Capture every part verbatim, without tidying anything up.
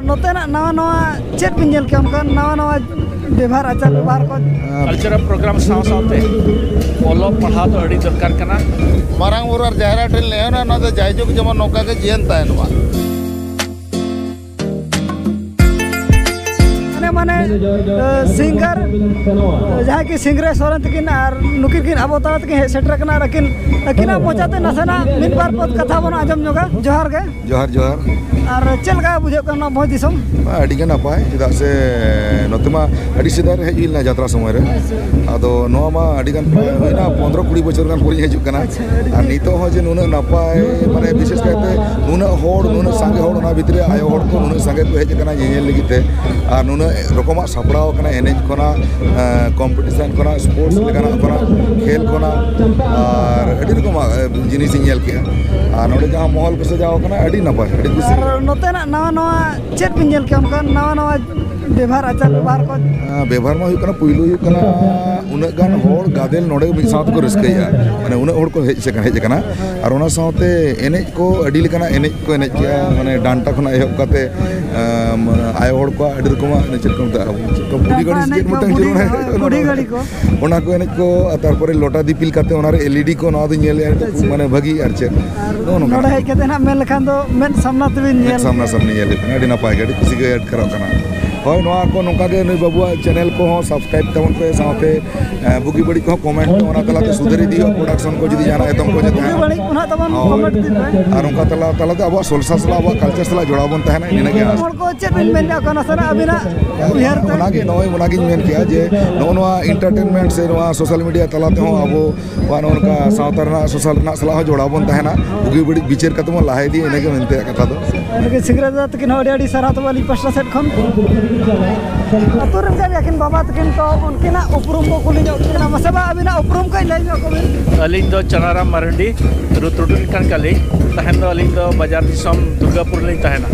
ᱱᱚᱛᱮᱱᱟᱜ ᱱᱟᱣᱟ ᱱᱟᱣᱟ ᱪᱮᱫ ᱵᱤᱱ ᱧᱮᱞ ᱠᱮᱜᱼᱟ? ᱚᱱᱠᱟᱱ ᱱᱟᱣᱟ ᱱᱟᱣᱟ ᱵᱮᱵᱷᱟᱨ, ᱟᱪᱟᱨ ᱵᱮᱵᱷᱟᱨ ᱠᱚ? ᱠᱟᱞᱪᱟᱨᱟᱞ ᱯᱨᱳᱜᱨᱟᱢ ᱥᱟᱶ ᱥᱟᱶᱛᱮ ᱚᱞᱚᱜ ᱯᱟᱲᱦᱟᱣ ᱫᱚ ᱟᱹᱰᱤ ᱫᱚᱨᱠᱟᱨ ᱠᱟᱱᱟ᱾ ᱢᱟᱨᱟᱝ ᱵᱩᱨᱩ ᱟᱨ ᱡᱟᱦᱮᱨ ᱟᱭᱳ ᱴᱷᱮᱱ ᱱᱮᱦᱚᱨᱟ, ᱱᱚᱣᱟ ᱫᱚ ᱡᱟᱭᱡᱩᱜᱽ ᱡᱮᱢᱚᱱ ᱱᱚᱝᱠᱟ ᱜᱮ ᱡᱤᱭᱚᱱ ᱛᱟᱦᱮᱱ ᱢᱟ᱾ ᱢᱟᱱᱮ, ᱢᱟᱱᱮ, ᱮ, ᱥᱤᱝᱜᱟᱨ, ᱡᱟᱦᱟᱸᱭ ᱠᱤ ᱥᱤᱝᱨᱟᱹᱭ ᱥᱚᱨᱮᱱ ᱛᱟᱹᱠᱤᱱ ᱟᱨ ᱱᱩᱠᱤᱱ ᱠᱤᱱ ᱟᱵᱚ ᱛᱟᱞᱟ ᱛᱮᱠᱤᱱ ᱦᱮᱡ ᱥᱮᱴᱮᱨ ᱟᱠᱟᱱᱟ, ᱟᱨ ᱟᱹᱠᱤᱱ, ᱟᱹᱠᱤᱱᱟᱜ ᱢᱚᱪᱟᱛᱮ ᱱᱟᱥᱮᱱᱟᱜ ᱢᱤᱫ ᱵᱟᱨ ᱯᱚᱫ ᱠᱟᱛᱷᱟ ᱵᱚᱱ ᱟᱸᱡᱚᱢ ᱧᱚᱜᱟ᱾ ᱡᱚᱦᱟᱨ ᱜᱮ᱾ ᱡᱚᱦᱟᱨ, ᱡᱚᱦᱟᱨ᱾ ᱟᱨ ᱪᱮᱫ ᱞᱮᱠᱟ ᱵᱩᱡᱷᱟᱹᱜ ᱠᱟᱱᱟ ᱱᱚᱣᱟ ᱵᱷᱚᱸᱡᱽ ᱫᱤᱥᱚᱢ? ᱢᱟ, ᱟᱹᱰᱤ ᱜᱮ ᱱᱟᱯᱟᱭ, ᱪᱮᱫᱟᱜ ᱥᱮ ᱱᱚᱛᱮ ᱢᱟ ᱟᱹᱰᱤ ᱥᱮᱫᱟᱭ ᱨᱮ ᱦᱮᱡ ᱦᱩᱭ ᱞᱮᱱᱟ ᱡᱟᱛᱨᱟ ᱥᱚᱢᱚᱭ ᱨᱮ᱾ ᱟᱪᱪᱷᱟ᱾ ᱟᱫᱚ ᱱᱚᱣᱟ ᱢᱟ ᱟᱹᱰᱤ ᱜᱟᱱ ᱯᱨᱟᱭ ᱦᱩᱭᱱᱟ, ᱯᱚᱱᱫᱽᱨᱚ ᱠᱩᱲᱤ ᱵᱚᱪᱷᱚᱨ ᱜᱟᱱ ᱯᱚᱨᱮᱧ ᱦᱤᱡᱩᱜ ᱠᱟᱱᱟ᱾ ᱟᱪᱪᱷᱟ, ᱟᱹᱰᱤ ᱟᱨ ᱜᱮ᱾ ᱱᱤᱛᱚᱜ ᱦᱚᱸ ᱡᱮ ᱱᱩᱱᱟᱹᱜ ᱱᱟᱯᱟᱭ, ᱢᱟᱱᱮ, ᱵᱤᱥᱮᱥ ᱠᱟᱭᱛᱮ ᱱᱩᱱᱟᱹᱜ ᱦᱚᱲ, ᱱᱩᱱᱟᱹᱜ ᱥᱟᱸᱜᱮ ᱦᱚᱲ, ᱚᱱᱟ ᱵᱷᱤᱛᱨᱤ ᱨᱮ ᱟᱭᱳ ᱦᱚᱲ ᱠᱚ ᱱᱩᱱᱟᱹᱜ ᱥᱟᱸᱜᱮ ᱠᱚ ᱦᱮᱡ ᱟᱠᱟᱱᱟ ᱧᱮᱧᱮᱞ ᱞᱟᱹᱜᱤᱫ ᱛᱮ, ᱟᱨ ᱱᱩᱱᱟᱹᱜ ᱨᱚᱠᱚᱢᱟᱜ ᱥᱟᱯᱲᱟᱣ ᱟᱠᱟᱱᱟ, ᱮᱱᱮᱡ ᱠᱷᱚᱱᱟᱜ, ᱮᱸ, ᱠᱚᱢᱯᱤᱴᱤᱥᱚᱱ ᱠᱷᱚᱱᱟᱜ, ᱥᱯᱳᱨᱴᱥ ᱞᱮᱠᱟᱱᱟᱜ ᱠᱷᱚᱱᱟᱜ, ᱠᱷᱮᱞ ᱠᱷᱚᱱᱟᱜ, ᱟᱨ ᱟᱹᱰᱤ ᱨᱚᱠᱚᱢᱟᱜ, ᱮ, ᱡᱤᱱᱤᱥ ᱤᱧ ᱧᱮᱞ ᱠᱮᱜᱼᱟ᱾ ᱟᱨ ᱱᱚᱰᱮ ᱡᱟᱦᱟᱸ ᱢᱚᱦᱚᱞ ᱠᱚ ᱥᱟᱡᱟᱣ ᱟᱠᱟᱱᱟ, ᱟᱹᱰᱤ ᱱᱟᱯᱟᱭ, ᱟᱹᱰᱤ ᱠᱩᱥᱤ᱾ ᱟᱨ ᱱᱚᱛᱮᱱᱟᱜ ᱱᱟᱣᱟ ᱱᱟᱣᱟ ᱪᱮᱫ ᱵᱤᱱ ᱧᱮᱞ ᱠᱮᱜᱼᱟ? ᱚᱱᱠᱟᱱ ᱱᱟᱣᱟ ᱱᱟᱣᱟ ᱵᱮᱵᱷᱟᱨ, ᱟᱪᱟᱨ ᱵᱮᱵᱷᱟᱨ ᱠᱚ? ᱟᱸ, ᱵᱮᱵᱷᱟᱨ ᱢᱟ ᱦᱩᱭᱩᱜ ᱠᱟᱱᱟ, ᱯᱩᱭᱞᱩ ᱦᱩᱭᱩᱜ ᱠᱟᱱᱟ, ᱩᱱᱟᱹᱜ ᱜᱟᱱ ᱦᱚᱲ ᱜᱟᱫᱮᱞ ᱱᱚᱰᱮ ᱢᱤᱫ ᱥᱟᱶ ᱛᱮᱠᱚ ᱨᱟᱹᱥᱠᱟᱹᱭᱮᱜᱼᱟ, ᱢᱟᱱᱮ, ᱩᱱᱟᱹᱜ ᱦᱚᱲ ᱠᱚ ᱦᱮᱡ ᱥᱮ-, ᱦᱮᱡ ᱟᱠᱟᱱᱟ᱾ ᱟᱨ ᱚᱱᱟ ᱥᱟᱶᱛᱮ ᱮᱱᱮᱡ ᱠᱚ, ᱟᱹᱰᱤ ᱞᱮᱠᱟᱱᱟᱜ ᱮᱱᱮᱡ ᱠᱚ ᱮᱱᱮᱡ ᱠᱮᱜᱼᱟ, ᱢᱟᱱᱮ, ᱰᱟᱱᱴᱟ ᱠᱷᱚᱱᱟᱜ ᱮᱦᱚᱵ ᱠᱟᱛᱮ, ᱟᱢ, ᱟᱭᱳ ᱦᱚᱲ ᱠᱚᱣᱟᱜ ᱟᱹᱰᱤ ᱨᱚᱠᱚᱢᱟᱜ, ᱪᱮᱫ ᱠᱚ ᱢᱮᱛᱟᱜᱼᱟ, ᱪᱮᱫ ᱠᱚ, ᱵᱩᱰᱷᱤ ᱰᱟᱱᱴᱟ ᱜᱟᱹᱲᱤ ᱥᱮ ᱮᱱᱮᱡ ᱪᱮᱫ ᱠᱚ, ᱢᱤᱫᱴᱟᱝ ᱵᱩᱰᱷᱤ ᱡᱤᱭᱚᱱ ᱜᱟᱹᱲᱤ, ᱦᱮᱡ ᱟᱠᱟᱱᱟ᱾ ᱵᱩᱰᱷᱤ ᱜᱟᱹᱲᱤ ᱠᱚ᱾ ᱚᱱᱟ ᱠᱚ ᱮᱱᱮᱡ ᱠᱚ, ᱟᱨ ᱛᱟᱨᱯᱚᱨᱮ ᱞᱚᱴᱟ ᱫᱤᱯᱤᱞ ᱠᱟᱛᱮ ᱚᱱᱟᱨᱮ ᱮᱞ ᱤ ᱰᱤ ᱠᱚ, ᱱᱚᱣᱟ ᱫᱚ ᱧᱮᱞ ᱮᱫᱼᱟ, ᱟᱪᱪᱷᱟ᱾ ᱢᱟᱱᱮ, ᱵᱷᱟᱹᱜᱤ, ᱟᱨ ᱪᱮᱫ, ᱟᱨ ᱱᱚᱜᱼᱚ ᱱᱚᱝᱠᱟ᱾ ᱱᱚᱰᱮ ᱦᱮᱡ ᱠᱟᱛᱮ ᱱᱟᱦᱟᱜ ᱢᱮᱱ ᱞᱮᱠᱷᱟᱱ ᱫᱚ ᱢᱮᱫ ᱥᱟᱢᱱᱟ ᱛᱮᱵᱤᱱ ᱢᱮᱫ ᱧᱮᱞ ᱥᱟᱢᱱᱟ ᱠᱮᱫᱟ᱾ ᱥᱟᱢᱱᱤ ᱧᱮᱞ ᱦᱩᱭᱩᱜ ᱠᱟᱱᱟ, ᱟᱹᱰᱤ ᱱᱟᱯᱟᱭ ᱜᱮ, ᱟᱹᱰᱤ ᱠᱩᱥᱤ ᱜᱮ ᱟᱴᱠᱟᱨᱚᱜ ᱠᱟᱱᱟ᱾ ᱦᱳᱭ, ᱱᱚᱣᱟ ᱠᱚ ᱱᱚᱝᱠᱟ ᱜᱮ ᱱᱩᱭ ᱵᱟᱹᱵᱩᱣᱟᱜ ᱪᱮᱱᱮᱞ ᱠᱚᱦᱚᱸ ᱥᱟᱵᱥᱠᱨᱟᱭᱤᱵ ᱛᱟᱵᱚᱱ ᱯᱮ, ᱥᱟᱶᱛᱮ, ᱮ, ᱵᱩᱜᱤ ᱵᱟᱹᱲᱤᱡ ᱠᱚᱦᱚᱸ ᱠᱚᱢᱮᱱᱴ ᱯᱮ, ᱚᱱᱟ ᱛᱟᱞᱟᱛᱮ ᱥᱩᱫᱷᱟᱹᱨ ᱤᱫᱤ ᱦᱩᱭᱩᱜᱼᱟ, ᱯᱨᱚᱰᱟᱠᱥᱚᱱ ᱠᱚ ᱡᱩᱫᱤ ᱡᱟᱦᱟᱱᱟᱜ ᱮᱛᱚᱢ ᱠᱚ ᱡᱩᱫᱤ ᱵᱩᱜᱤ ᱛᱟᱦᱮᱱᱟ᱾ ᱵᱟᱹᱲᱤᱡ ᱠᱚ ᱱᱟᱦᱟᱜ ᱛᱟᱵᱚᱱ ᱦᱳᱭ᱾ ᱠᱚᱢᱮᱱᱴ ᱤᱫᱤ ᱯᱮ᱾ ᱟᱨ ᱚᱱᱠᱟ ᱛᱟᱞᱟ, ᱛᱟᱞᱟᱛᱮ ᱟᱵᱚᱣᱟᱜ ᱥᱚᱞᱥᱟ ᱥᱟᱞᱟᱜ, ᱟᱵᱚᱣᱟᱜ ᱠᱟᱞᱪᱟᱨ ᱥᱟᱞᱟᱜ ᱡᱚᱲᱟᱣ ᱵᱚᱱ ᱛᱟᱦᱮᱱᱟ, ᱤᱱᱟᱹᱜᱮ ᱟᱸᱥ᱾ ᱦᱚᱲ ᱠᱚ ᱪᱮᱫ ᱵᱤᱱ ᱢᱮᱱ ᱠᱮᱫᱼᱟ, ᱚᱠᱟ ᱱᱟᱥᱮᱱᱟᱜ ᱟᱹᱵᱤᱱᱟᱜ ᱩᱭᱦᱟᱹᱨ ᱛᱮ? ᱚᱱᱟᱜᱮ, ᱱᱚᱜᱼᱚᱭ ᱚᱱᱟᱜᱤᱧ ᱢᱮᱱ ᱠᱮᱜᱼᱟ ᱡᱮ ᱱᱚᱜᱼᱚ ᱱᱚᱣᱟ ᱮᱱᱴᱟᱨᱴᱮᱱᱢᱮᱱᱴ ᱥᱮ ᱱᱚᱣᱟ ᱥᱳᱥᱟᱞ ᱢᱤᱰᱤᱭᱟ ᱛᱟᱞᱟ ᱛᱮᱦᱚᱸ ᱟᱵᱚ ᱱᱚᱜᱼᱚ ᱱᱚᱝᱠᱟ ᱥᱟᱶᱛᱟ ᱨᱮᱱᱟᱜ, ᱥᱳᱥᱟᱞ ᱨᱮᱱᱟᱜ ᱥᱟᱞᱟᱜ ᱦᱚᱸ ᱡᱚᱲᱟᱣ ᱵᱚᱱ ᱛᱟᱦᱮᱱᱟ, ᱵᱩᱜᱤ ᱵᱟᱹᱲᱤᱡ ᱵᱤᱪᱟᱹᱨ ᱠᱟᱛᱮ ᱵᱚᱱ ᱞᱟᱦᱟ ᱤᱫᱤᱭᱟ, ᱤᱱᱟᱹᱜᱮ ᱢᱮᱱ ᱛᱮᱭᱟᱜ ᱠᱟᱛᱷᱟ ᱫᱚ᱾ ᱚᱱᱟᱜᱮ ᱥᱤᱝᱨᱟᱹᱭ ᱫᱟᱫᱟ ᱛᱟᱹᱠᱤᱱ ᱦᱚᱸ ᱟᱹᱰᱤ ᱟᱹᱰᱤ ᱥᱟᱨᱦᱟᱣ ᱛᱟᱵᱚᱱ ᱟᱹᱞᱤᱧ ᱯᱟᱥᱴᱟ ᱥᱮᱫ ᱠᱷᱚᱱ᱾ ᱟᱹᱛᱩ ᱨᱮᱱ ᱠᱟᱱ ᱜᱮᱭᱟ ᱠᱤᱱ ᱵᱟᱵᱟ ᱛᱟᱹᱠᱤᱱ, ᱛᱚ ᱩᱱᱠᱤᱱᱟᱜ ᱩᱯᱨᱩᱢ ᱵᱚ ᱠᱩᱞᱤ ᱧᱚᱜ ᱠᱤᱱᱟ᱾ ᱢᱟᱥᱮ ᱵᱟ, ᱟᱹᱵᱤᱱᱟᱜ ᱩᱯᱨᱩᱢ ᱠᱟᱹᱡ ᱞᱟᱹᱭ ᱧᱚᱜ ᱠᱚᱵᱤᱱ᱾ ᱟᱹᱞᱤᱧ ᱫᱚ ᱪᱟᱱᱟᱨᱟᱢ ᱢᱟᱨᱟᱱᱰᱤ, ᱨᱩᱛᱨᱩᱰᱤ ᱨᱤᱱ ᱠᱟᱱ ᱜᱮᱭᱟᱞᱤᱧ᱾ ᱛᱟᱦᱮᱱ ᱫᱚ ᱟᱹᱞᱤᱧ ᱫᱚ ᱵᱟᱡᱟᱨ ᱫᱤᱥᱚᱢ ᱫᱩᱨᱜᱟᱯᱩᱨ ᱨᱮᱞᱤᱧ ᱛᱟᱦᱮᱱᱟ᱾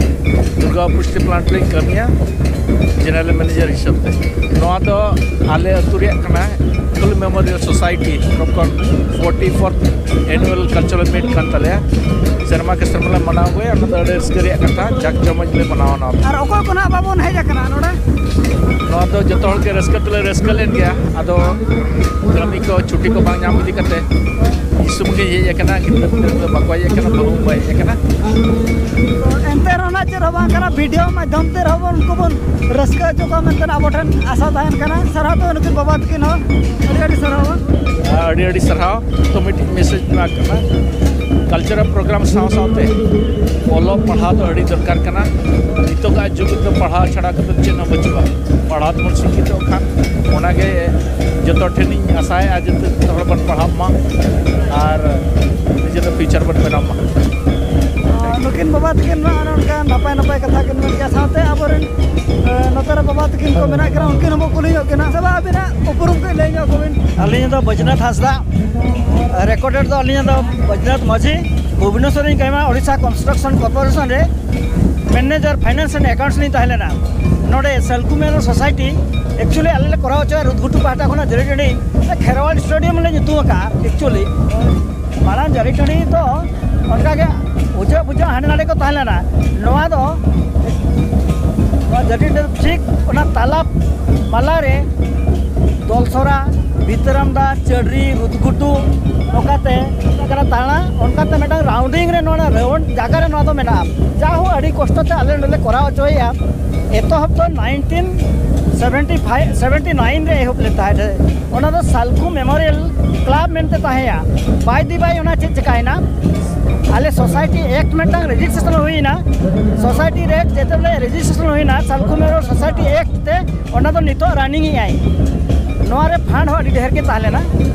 ᱜᱚ ᱯᱩᱥᱴᱤ ᱯᱞᱟᱱᱴ ᱨᱮᱧ ᱠᱟᱹᱢᱤᱭᱟ ᱡᱮᱱᱟᱨᱟᱞ ᱢᱮᱱᱮᱡᱟᱨ ᱦᱤᱥᱟᱹᱵ ᱛᱮ᱾ ᱱᱚᱣᱟ ᱫᱚ ᱟᱞᱮ ᱟᱹᱛᱩ ᱨᱮᱭᱟᱜ ᱠᱟᱱᱟ, ᱠᱷᱟᱹᱞᱤ ᱢᱮᱢᱳᱨᱤᱭᱟᱞ ᱥᱳᱥᱟᱭᱴᱤ ᱛᱚᱨᱚᱯ ᱠᱷᱚᱱ forty fourth annual cultural Meet ᱠᱟᱱ ᱛᱟᱞᱮᱭᱟ᱾ ᱥᱮᱨᱢᱟ ᱠᱮ ᱥᱮᱨᱢᱟ ᱞᱮ ᱢᱟᱱᱟᱣ ᱟᱹᱜᱩᱭᱟ, ᱚᱱᱟ ᱫᱚ ᱟᱹᱰᱤ ᱨᱟᱹᱥᱠᱟᱹ ᱨᱮᱭᱟᱜ ᱠᱟᱛᱷᱟ, ᱡᱟᱠ ᱡᱚᱢᱚᱡ ᱞᱮ ᱢᱟᱱᱟᱣᱟ ᱱᱚᱣᱟ ᱫᱚ᱾ ᱟᱨ ᱚᱠᱚᱭ ᱠᱚ ᱱᱟᱦᱟᱜ ᱵᱟᱵᱚᱱ ᱦᱮᱡ ᱟᱠᱟᱱᱟ ᱱᱚᱰᱮ? ᱱᱚᱣᱟ ᱫᱚ ᱡᱚᱛᱚ ᱦᱚᱲ ᱜᱮ ᱨᱟᱹᱥᱠᱟᱹ ᱛᱮᱞᱮ ᱨᱟᱹᱥᱠᱟᱹ ᱞᱮᱱ ᱜᱮᱭᱟ, ᱟᱫᱚ ᱠᱟᱹᱢᱤ ᱠᱚ ᱪᱷᱩᱴᱤ ᱠᱚ ᱵᱟᱝ ᱧᱟᱢ ᱤᱫᱤ ᱠᱟᱛᱮ ᱤᱧ ᱥᱩᱢᱩᱝ ᱜᱤᱧ ᱦᱮᱡ ᱟᱠᱟᱱᱟ, ᱜᱤᱫᱽᱨᱟᱹ ᱯᱤᱫᱽᱨᱟᱹ ᱠᱚᱫᱚ ᱵᱟᱠᱚ ᱦᱮᱡ ᱟᱠᱟᱱᱟ, ᱵᱟᱹᱦᱩ ᱵᱟᱭ ᱦᱮᱡ ᱟᱠᱟᱱᱟ᱾ ᱮᱱᱛᱮ ᱨᱮᱦᱚᱸ ᱱᱟᱜ ᱪᱮᱫ ᱦᱚᱸ ᱵᱟᱝ ᱠᱟᱱᱟ, ᱵᱷᱤᱰᱤᱭᱳ ᱢᱟᱫᱽᱫᱷᱚᱢ ᱛᱮ ᱨᱮᱦᱚᱸ ᱵᱚᱱ ᱩᱱᱠᱩ ᱵᱚᱱ ᱨᱟᱹᱥᱠᱟᱹ ᱦᱚᱪᱚ ᱠᱚᱣᱟ ᱢᱮᱱᱛᱮ ᱟᱵᱚ ᱴᱷᱮᱱ ᱟᱥᱟ ᱛᱟᱦᱮᱱ ᱠᱟᱱᱟ᱾ ᱥᱟᱨᱦᱟᱣ ᱛᱚᱵᱮ ᱱᱩᱠᱤᱱ ᱵᱟᱵᱟ ᱛᱟᱹᱠᱤᱱ ᱦᱚᱸ ᱟᱹᱰᱤ ᱟᱹᱰᱤ ᱥᱟᱨᱦᱟᱣ᱾ ᱟᱹᱰᱤ ᱟᱹᱰᱤ ᱥᱟᱨᱦᱟᱣ᱾ ᱛᱚ ᱢᱤᱫᱴᱤᱡ ᱢᱮᱥᱮᱡᱽ ᱢᱮᱱᱟᱜ ᱠᱟᱱᱟ, ᱠᱟᱞᱪᱟᱨᱟᱞ ᱯᱨᱳᱜᱨᱟᱢ ᱥᱟᱶ ᱥᱟᱶᱛᱮ ᱚᱞᱚᱜ ᱯᱟᱲᱦᱟᱣ ᱫᱚ ᱟᱹᱰᱤ ᱫᱚᱨᱠᱟᱨ ᱠᱟᱱᱟ᱾ ᱱᱤᱛᱚᱜᱟᱜ ᱡᱩᱜᱽ ᱨᱮᱫᱚ ᱯᱟᱲᱦᱟᱣ ᱪᱷᱟᱲᱟ ᱠᱟᱛᱮ ᱪᱮᱫ ᱦᱚᱸ ᱵᱟᱹᱪᱩᱜᱼᱟ᱾ ᱯᱟᱲᱦᱟᱣ ᱛᱮᱵᱚᱱ ᱥᱤᱠᱠᱷᱤᱛᱚᱜ ᱠᱷᱟᱱ ᱚᱱᱟᱜᱮ ᱡᱚᱛᱚ ᱴᱷᱮᱱᱤᱧ ᱟᱥᱟᱭᱮᱫᱼᱟ, ᱡᱚᱛᱚ ᱦᱚᱲ ᱵᱚᱱ ᱯᱟᱲᱦᱟᱜ ᱢᱟ ᱟᱨ ᱱᱤᱡᱮᱨᱟᱜ ᱯᱷᱤᱭᱩᱪᱟᱨ ᱵᱚᱱ ᱵᱮᱱᱟᱣ ᱢᱟ᱾ ᱱᱩᱠᱤᱱ ᱵᱟᱵᱟ ᱛᱟᱹᱠᱤᱱ ᱢᱟ ᱚᱱᱮ ᱚᱱᱠᱟ ᱱᱟᱯᱟᱭ ᱱᱟᱯᱟᱭ ᱠᱟᱛᱷᱟ ᱠᱤᱱ ᱢᱮᱱ ᱠᱮᱜᱼᱟ, ᱥᱟᱶᱛᱮ ᱟᱵᱚᱨᱮᱱ, ᱮ, ᱱᱚᱛᱮ ᱨᱮ ᱵᱟᱵᱟ ᱛᱟᱹᱠᱤᱱ ᱠᱚ ᱢᱮᱱᱟᱜ ᱠᱤᱱᱟ, ᱩᱱᱠᱤᱱ ᱦᱚᱸᱵᱚ ᱠᱩᱞᱤ ᱧᱚᱜ ᱠᱤᱱᱟ᱾ ᱥᱮ ᱵᱟ, ᱟᱹᱵᱤᱱᱟᱜ ᱩᱯᱨᱩᱢ ᱠᱟᱹᱡ ᱞᱟᱹᱭ ᱧᱚᱜ ᱠᱚᱵᱤᱱ᱾ ᱟᱹᱞᱤᱧ ᱫᱚ ᱵᱳᱡᱽᱱᱟᱛᱷ ᱦᱟᱸᱥᱫᱟ, ᱨᱮᱠᱚᱨᱰᱮᱰ ᱫᱚ ᱟᱹᱞᱤᱧᱟᱜ ᱫᱚ ᱵᱳᱡᱽᱱᱟᱛᱷ ᱢᱟᱹᱡᱷᱤ, ᱵᱷᱩᱵᱽᱱᱮᱥᱚᱨ ᱨᱤᱧ ᱠᱟᱹᱢᱤᱭᱟ, ᱳᱰᱤᱥᱟ ᱠᱚᱱᱥᱴᱨᱟᱠᱥᱚᱱ ᱠᱚᱨᱯᱳᱨᱮᱥᱚᱱ ᱨᱮ ᱢᱮᱱᱮᱡᱟᱨ ᱯᱷᱟᱭᱱᱟᱱᱥ ᱮᱱᱰ ᱮᱠᱟᱣᱩᱱᱴᱥ ᱞᱤᱧ ᱛᱟᱦᱮᱸ ᱞᱮᱱᱟ᱾ ᱱᱚᱰᱮ ᱥᱟᱞᱠᱩ ᱢᱮᱱᱚᱨ ᱥᱳᱥᱟᱭᱴᱤ actually ᱟᱞᱮ ᱞᱮ ᱠᱚᱨᱟᱣ ᱦᱚᱪᱚᱭᱟ ᱨᱩᱫᱷᱜᱷᱩᱴᱩ ᱯᱟᱦᱴᱟ ᱠᱷᱚᱱᱟᱜ ᱡᱟᱹᱨᱤ ᱴᱟᱺᱰᱤ, ᱠᱷᱮᱨᱣᱟᱞ ᱥᱴᱮᱰᱤᱭᱟᱢ ᱞᱮ ᱧᱩᱛᱩᱢ ᱟᱠᱟᱫᱼᱟ᱾ Actually ᱢᱟᱲᱟᱝ ᱡᱟᱹᱨᱤ ᱴᱟᱺᱰᱤ ᱫᱚ ᱚᱱᱠᱟᱜᱮ ᱵᱩᱡᱷᱟᱹᱜ ᱵᱩᱡᱷᱟᱹᱜ ᱦᱟᱸᱰᱮ ᱱᱟᱰᱮ ᱠᱚ ᱛᱟᱦᱮᱸ ᱞᱮᱱᱟ᱾ ᱱᱚᱣᱟ ᱫᱚ, ᱱᱚᱣᱟ ᱡᱟᱹᱨᱤ ᱴᱟᱺᱰᱤ ᱴᱷᱤᱠ ᱚᱱᱟ ᱛᱟᱞᱟ ᱢᱟᱞᱟ ᱨᱮ ᱫᱚᱞᱥᱚᱨᱟ, ᱵᱷᱤᱛᱟᱹᱨᱟᱢᱫᱟ, ᱪᱟᱹᱰᱨᱤ, ᱨᱩᱫᱷᱜᱷᱩᱴᱩ, ᱱᱚᱝᱠᱟᱛᱮ ᱪᱟᱞᱟᱜ ᱠᱟᱱᱟ ᱛᱟᱲᱟ᱾ ᱚᱱᱠᱟᱛᱮ ᱢᱤᱫᱴᱟᱝ ᱨᱟᱣᱩᱱᱰᱤᱝ ᱨᱮ ᱱᱚᱣᱟ ᱨᱟᱣᱩᱱᱰ ᱡᱟᱭᱜᱟ ᱨᱮ ᱱᱚᱣᱟ ᱫᱚ ᱢᱮᱱᱟᱜᱼᱟ᱾ ᱡᱟ ᱦᱳ, ᱟᱹᱰᱤ ᱠᱚᱥᱴᱚ ᱛᱮ ᱟᱞᱮ ᱱᱚᱰᱮ ᱞᱮ ᱠᱚᱨᱟᱣ ᱦᱚᱪᱚᱭᱮᱫᱼᱟ᱾ ᱮᱛᱚᱦᱚᱵ ᱫᱚ nineteen seventy five, seventy nine ᱨᱮ ᱮᱦᱚᱵ ᱞᱮᱱ ᱛᱟᱦᱮᱸᱫ᱾ ᱚᱱᱟ ᱫᱚ ᱥᱟᱞᱠᱷᱩ ᱢᱮᱢᱳᱨᱤᱭᱟᱞ ᱠᱞᱟᱵᱽ ᱢᱮᱱᱛᱮ ᱛᱟᱦᱮᱸᱭᱟ᱾ ᱵᱟᱭ ᱫᱤ ᱵᱟᱭ ᱚᱱᱟ ᱪᱮᱫ ᱪᱤᱠᱟᱹᱭᱮᱱᱟ, ᱟᱞᱮ ᱥᱳᱥᱟᱭᱴᱤ ᱮᱠᱴ ᱢᱤᱫᱴᱟᱝ ᱨᱮᱡᱤᱥᱴᱨᱮᱥᱚᱱ ᱦᱩᱭᱮᱱᱟ᱾ ᱥᱳᱥᱟᱭᱴᱤ ᱨᱮ ᱡᱮᱛᱮ ᱵᱚᱞᱮ ᱨᱮᱡᱤᱥᱴᱨᱮᱥᱚᱱ ᱦᱩᱭᱮᱱᱟ ᱥᱟᱞᱠᱷᱩ ᱢᱮᱢᱳᱨᱤᱭᱟᱞ ᱥᱳᱥᱟᱭᱴᱤ ᱮᱠᱴ ᱛᱮ, ᱚᱱᱟ ᱫᱚ ᱱᱤᱛᱚᱜ ᱨᱟᱱᱤᱝ ᱮᱫ ᱟᱭ᱾ ᱱᱚᱣᱟ ᱨᱮ ᱯᱷᱟᱱᱰ ᱦᱚᱸ ᱟᱹᱰᱤ ᱰᱷᱮᱨ ᱜᱮ ᱛᱟᱦᱮᱸ ᱞᱮᱱᱟ᱾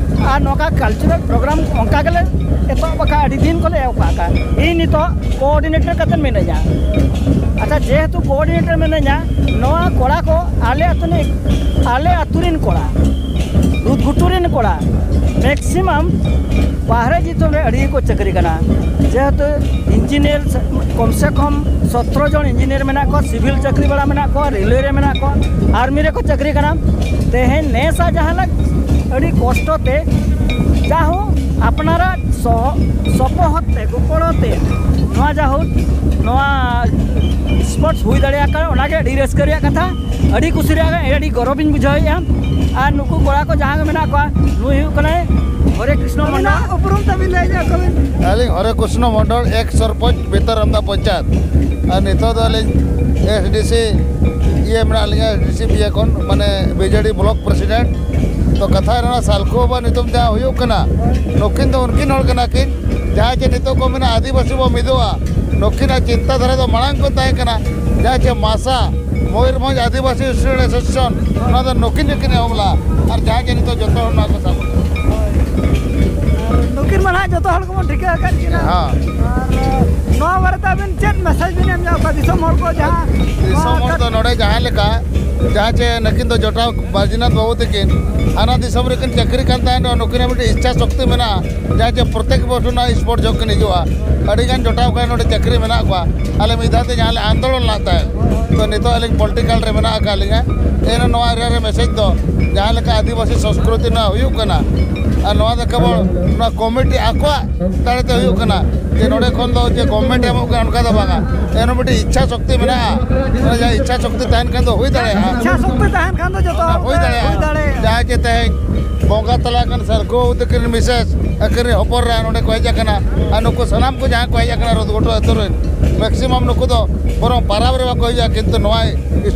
ᱟᱨ ᱱᱚᱝᱠᱟ ᱠᱟᱞᱪᱟᱨᱟᱞ ᱯᱨᱳᱜᱨᱟᱢ ᱚᱱᱠᱟ ᱜᱮᱞᱮ ᱮᱛᱚᱦᱚᱵ ᱟᱠᱟᱫᱼᱟ, ᱟᱹᱰᱤ ᱫᱤᱱ ᱠᱷᱚᱱ ᱞᱮ ᱮᱦᱚᱵ ᱟᱠᱟᱫᱼᱟ᱾ ᱤᱧ ᱱᱤᱛᱚᱜ ᱠᱳᱚᱨᱰᱤᱱᱮᱴᱚᱨ ᱠᱟᱛᱮ ᱢᱤᱱᱟᱹᱧᱟ᱾ ᱟᱪᱪᱷᱟ, ᱡᱮᱦᱮᱛᱩ ᱠᱳᱚᱨᱰᱤᱱᱮᱴᱚᱨ ᱢᱤᱱᱟᱹᱧᱟ, ᱱᱚᱣᱟ ᱠᱚᱲᱟ ᱠᱚ ᱟᱞᱮ ᱟᱹᱛᱩ ᱨᱤᱱ, ᱟᱞᱮ ᱟᱹᱛᱩ ᱨᱤᱱ ᱠᱚᱲᱟ ᱜᱷᱩᱴᱩ ᱨᱮᱱ ᱠᱚᱲᱟ ᱢᱮᱠᱥᱤᱢᱟᱢ ᱵᱟᱦᱨᱮ ᱫᱤᱥᱚᱢ ᱨᱮ ᱟᱹᱰᱤ ᱜᱮᱠᱚ ᱪᱟᱹᱠᱨᱤ ᱠᱟᱱᱟ᱾ ᱡᱮᱦᱮᱛᱩ ᱤᱧᱡᱤᱱᱤᱭᱟᱨ ᱠᱚᱢ ᱥᱮ ᱠᱚᱢ ᱥᱚᱛᱨᱚ ᱡᱚᱱ ᱤᱧᱡᱤᱱᱤᱭᱟᱨ ᱢᱮᱱᱟᱜ ᱠᱚᱣᱟ, ᱥᱤᱵᱷᱤᱞ ᱪᱟᱹᱠᱨᱤ ᱵᱟᱞᱟ ᱢᱮᱱᱟᱜ ᱠᱚᱣᱟ, ᱨᱮᱞᱣᱮ ᱨᱮ ᱢᱮᱱᱟᱜ ᱠᱚᱣᱟ, ᱟᱨᱢᱤ ᱨᱮᱠᱚ ᱪᱟᱹᱠᱨᱤ ᱠᱟᱱᱟ᱾ ᱛᱮᱦᱮᱧ ᱱᱮᱥᱟᱜ ᱡᱟᱦᱟᱸ ᱞᱮᱠᱟ ᱟᱹᱰᱤ ᱠᱚᱥᱴᱚ ᱛᱮ ᱡᱟᱦᱳ ᱟᱯᱱᱟᱨᱟᱜ ᱥᱚᱦᱚ- ᱥᱚᱯᱚᱦᱚᱫ ᱛᱮ, ᱜᱚᱯᱚᱲᱚ ᱛᱮ ᱱᱚᱣᱟ ᱡᱟᱦᱳ ᱱᱚᱣᱟ ᱥᱯᱳᱨᱴᱥ ᱦᱩᱭ ᱫᱟᱲᱮᱭᱟᱜ ᱠᱟᱱᱟ, ᱚᱱᱟᱜᱮ ᱟᱹᱰᱤ ᱨᱟᱹᱥᱠᱟᱹ ᱨᱮᱭᱟᱜ ᱠᱟᱛᱷᱟ᱾ ᱟᱹᱰᱤ ᱠᱩᱥᱤ ᱨᱮᱭᱟᱜ, ᱟᱹᱰᱤ ᱜᱚᱨᱚᱵᱤᱧ ᱵᱩᱡᱷᱟᱹᱣᱮᱫᱼᱟ᱾ ᱟᱨ ᱱᱩᱠᱩ ᱠᱚᱲᱟ ᱠᱚ ᱡᱟᱦᱟᱸ ᱜᱮ ᱢᱮᱱᱟᱜ ᱠᱚᱣᱟ, ᱱᱩᱭ ᱦᱩᱭᱩᱜ ᱠᱟᱱᱟᱭ ᱦᱚᱨᱮ ᱠᱨᱤᱥᱱᱚ ᱢᱚᱱᱰᱚᱞ᱾ ᱟᱹᱵᱤᱱᱟᱜ ᱩᱯᱨᱩᱢ ᱛᱟᱹᱵᱤᱱ ᱞᱟᱹᱭ ᱧᱚᱜ ᱠᱚᱵᱤᱱ᱾ ᱟᱹᱞᱤᱧ ᱦᱚᱨᱮ ᱠᱨᱤᱥᱱᱚ ᱢᱚᱱᱰᱚᱞ, ᱮᱠᱥ ᱥᱚᱨᱯᱚᱧᱪ ᱵᱷᱤᱛᱟᱨ ᱟᱢᱫᱟ ᱯᱚᱧᱪᱟᱭᱮᱛ, ᱟᱨ ᱱᱤᱛᱚᱜ ᱫᱚ ᱟᱹᱞᱤᱧ ᱮᱥ ᱰᱤ ᱥᱤ ᱤᱭᱟᱹ ᱢᱮᱱᱟᱜ ᱞᱤᱧᱟ, ᱮᱥ ᱰᱤ ᱥᱤ ᱵᱤ ᱮ ᱠᱷᱚᱱ, ᱢᱟᱱᱮ ᱵᱤ ᱡᱮ ᱰᱤ ᱵᱞᱚᱠ ᱯᱨᱮᱥᱤᱰᱮᱱᱴ᱾ ᱛᱚ ᱠᱟᱛᱷᱟ ᱨᱮᱱᱟᱜ ᱥᱟᱞᱠᱷᱩ ᱵᱟᱵᱟ ᱱᱤᱛᱚᱜ ᱡᱟᱦᱟᱸ ᱦᱩᱭᱩᱜ ᱠᱟᱱᱟ, ᱱᱩᱠᱤᱱ ᱫᱚ ᱩᱱᱠᱤᱱ ᱦᱚᱲ ᱠᱟᱱᱟ ᱠᱤᱱ, ᱡᱟᱦᱟᱸ ᱡᱮ ᱱᱤᱛᱚᱜ ᱠᱚ ᱢᱮᱱᱟ ᱟᱹᱫᱤᱵᱟᱹᱥᱤ ᱵᱚ ᱢᱤᱫᱚᱜᱼᱟ, ᱱᱩᱠᱤᱱᱟᱜ ᱪᱤᱱᱛᱟᱹ ᱫᱷᱟᱨᱟ ᱫᱚ ᱢᱟᱲᱟᱝ ᱠᱷᱚᱱ ᱛᱟᱦᱮᱸ ᱠᱟᱱᱟ᱾ ᱡᱟᱦᱟᱸ ᱡᱮ ᱢᱟᱥᱟ, ᱢᱚᱭᱩᱨᱵᱷᱚᱸᱡᱽ ᱟᱹᱫᱤᱵᱟᱹᱥᱤ ᱥᱴᱩᱰᱮᱱᱴ ᱮᱥᱳᱥᱤᱭᱮᱥᱚᱱ, ᱚᱱᱟ ᱫᱚ ᱱᱩᱠᱤᱱ ᱜᱮᱠᱤᱱ ᱮᱦᱚᱵ ᱞᱮᱫᱟ᱾ ᱟᱨ ᱡᱟᱦᱟᱸ ᱡᱮ ᱱᱤᱛᱚᱜ ᱡᱚᱛᱚ ᱦᱚᱲ ᱱᱚᱣᱟ ᱠᱚ ᱥᱟᱵ ᱟᱠᱟᱫᱟ᱾ ᱱᱩᱠᱤᱱ ᱢᱟ ᱱᱟᱦᱟᱜ ᱡᱚᱛᱚ ᱦᱚᱲ ᱠᱚᱵᱚᱱ ᱴᱷᱤᱠᱟᱹ ᱟᱠᱟᱫ ᱠᱤᱱᱟ᱾ ᱦᱮᱸ᱾ ᱟᱨ ᱱᱚᱣᱟ ᱵᱟᱨᱮᱛᱮ ᱟᱵᱮᱱ ᱪᱮᱫ ᱢᱮᱥᱮᱡᱽ ᱵᱮᱱ ᱮᱢ ᱧᱚᱜ ᱠᱚᱣᱟ ᱫᱤᱥᱚᱢ ᱦᱚᱲ ᱠᱚ, ᱡᱟᱦᱟᱸ ᱫᱤᱥᱚᱢ ᱱᱚᱣᱟ ᱦᱚᱲ ᱫᱚ ᱱᱚᱰᱮ ᱡᱟᱦᱟᱸ ᱞᱮᱠᱟ, ᱡᱟᱦᱟᱸ ᱪᱮ ᱱᱩᱠᱤᱱ ᱫᱚ ᱡᱚᱴᱟᱣ ᱵᱟᱡᱤᱱᱟᱛᱷ ᱵᱟᱹᱵᱩ ᱛᱟᱹᱠᱤᱱ ᱦᱟᱱᱟ ᱫᱤᱥᱚᱢ ᱨᱮᱠᱤᱱ ᱪᱟᱹᱠᱨᱤ ᱠᱟᱱ ᱛᱟᱦᱮᱸᱫ ᱨᱮᱦᱚᱸ, ᱱᱩᱠᱤᱱᱟᱜ ᱢᱤᱫᱴᱤᱡ ᱤᱪᱪᱷᱟ ᱥᱚᱠᱛᱤ ᱢᱮᱱᱟᱜᱼᱟ, ᱡᱟᱦᱟᱸ ᱪᱮ ᱯᱨᱚᱛᱮᱠ ᱵᱚᱪᱷᱚᱨ ᱱᱚᱣᱟ ᱥᱯᱳᱨᱴ ᱡᱚᱦᱚᱜ ᱠᱤᱱ ᱦᱤᱡᱩᱜᱼᱟ᱾ ᱟᱹᱰᱤᱜᱟᱱ ᱡᱚᱴᱟᱣ ᱠᱚ ᱱᱚᱰᱮ ᱪᱟᱹᱠᱨᱤ ᱢᱮᱱᱟᱜ ᱠᱚᱣᱟ᱾ ᱟᱞᱮ ᱢᱤᱫ ᱫᱷᱟᱣ ᱛᱮ ᱡᱟᱦᱟᱸ ᱞᱮ ᱟᱱᱫᱳᱞᱚᱱ ᱞᱮᱫ ᱛᱟᱦᱮᱸᱫ, ᱛᱚ ᱱᱤᱛᱚᱜ ᱟᱹᱞᱤᱧ ᱯᱚᱞᱤᱴᱤᱠᱟᱞ ᱨᱮ ᱢᱮᱱᱟᱜ ᱟᱠᱟᱫ ᱞᱤᱧᱟ᱾ ᱮᱱ ᱱᱚᱣᱟ ᱮᱨᱤᱭᱟ ᱨᱮ ᱢᱮᱥᱮᱡᱽ ᱫᱚ ᱡᱟᱦᱟᱸ ᱞᱮᱠᱟ ᱟᱹᱫᱤᱵᱟᱹᱥᱤ ᱥᱚᱝᱥᱠᱨᱤᱛᱤ ᱨᱮᱱᱟᱜ ᱦᱩᱭᱩᱜ ᱠᱟᱱᱟ, ᱟᱨ ᱱᱚᱣᱟ ᱫᱚ ᱠᱮᱵᱚᱞ ᱱᱚᱣᱟ ᱠᱚᱢᱤᱴᱤ ᱟᱠᱚᱣᱟᱜ ᱫᱟᱲᱮᱛᱮ ᱦᱩᱭᱩᱜ ᱠᱟᱱᱟ, ᱡᱮ ᱱᱚᱰᱮ ᱠᱷᱚᱱ ᱫᱚ ᱡᱮ ᱜᱚᱵᱷᱢᱮᱱᱴ ᱮ ᱮᱢᱚᱜ ᱠᱟᱱᱟ ᱚᱱᱠᱟ ᱫᱚ ᱵᱟᱝᱟ᱾ ᱮᱱᱦᱚᱸ ᱢᱤᱫᱴᱤᱡ ᱤᱪᱪᱷᱟ ᱥᱚᱠᱛᱤ ᱢᱮᱱᱟᱜᱼᱟ, ᱚᱱᱟ ᱡᱟᱦᱟᱸ ᱤᱪᱪᱷᱟ ᱥᱚᱠᱛᱤ ᱛᱟᱦᱮᱱ ᱠᱷᱟᱱ ᱫᱚ ᱦᱩᱭ ᱫᱟᱲᱮᱭᱟᱜᱼᱟ᱾ ᱤᱪᱪᱷᱟ ᱥᱚᱠᱛᱤ ᱛᱟᱦᱮᱱ ᱠᱷᱟᱱ ᱫᱚ ᱡᱚᱛᱚ ᱚᱱᱟ ᱦᱚᱲ ᱦᱩᱭ ᱜᱮ ᱫᱟᱲᱮᱭᱟᱜᱼᱟ᱾ ᱦᱩᱭ ᱫᱟᱲᱮᱭᱟᱜᱼᱟ᱾ ᱡᱟᱦᱟᱸᱭ ᱡᱮ ᱛᱮᱦᱮᱧ ᱵᱚᱸᱜᱟ ᱛᱟᱞᱟ ᱟᱠᱟᱱ ᱥᱟᱨᱠᱷᱩ ᱵᱟᱹᱵᱩ ᱛᱟᱹᱠᱤᱱ ᱢᱤᱥᱮᱥ ᱟᱹᱠᱤᱱ ᱨᱮᱱ ᱦᱚᱯᱚᱱ ᱨᱮ ᱱᱚᱰᱮ ᱠᱚ ᱦᱮᱡ ᱟᱠᱟᱱᱟ, ᱟᱨ ᱱᱩᱠᱩ ᱥᱟᱱᱟᱢ ᱠᱚ ᱡᱟᱦᱟᱸᱭ ᱠᱚ ᱦᱮᱡ ᱟᱠᱟᱱᱟ ᱨᱚᱛᱷᱜᱷᱚᱴᱚ ᱟᱹᱛᱩ ᱨᱮᱱ, ᱢᱮᱠᱥᱤᱢᱟᱢ ᱱᱩᱠᱩ ᱫᱚ ᱵᱚᱨᱚᱝ ᱯᱟᱨᱟᱵᱽ ᱨᱮ ᱵᱟᱠᱚ ᱦᱤᱡᱩᱜᱼᱟ, ᱠᱤᱱᱛᱩ ᱱᱚᱣᱟ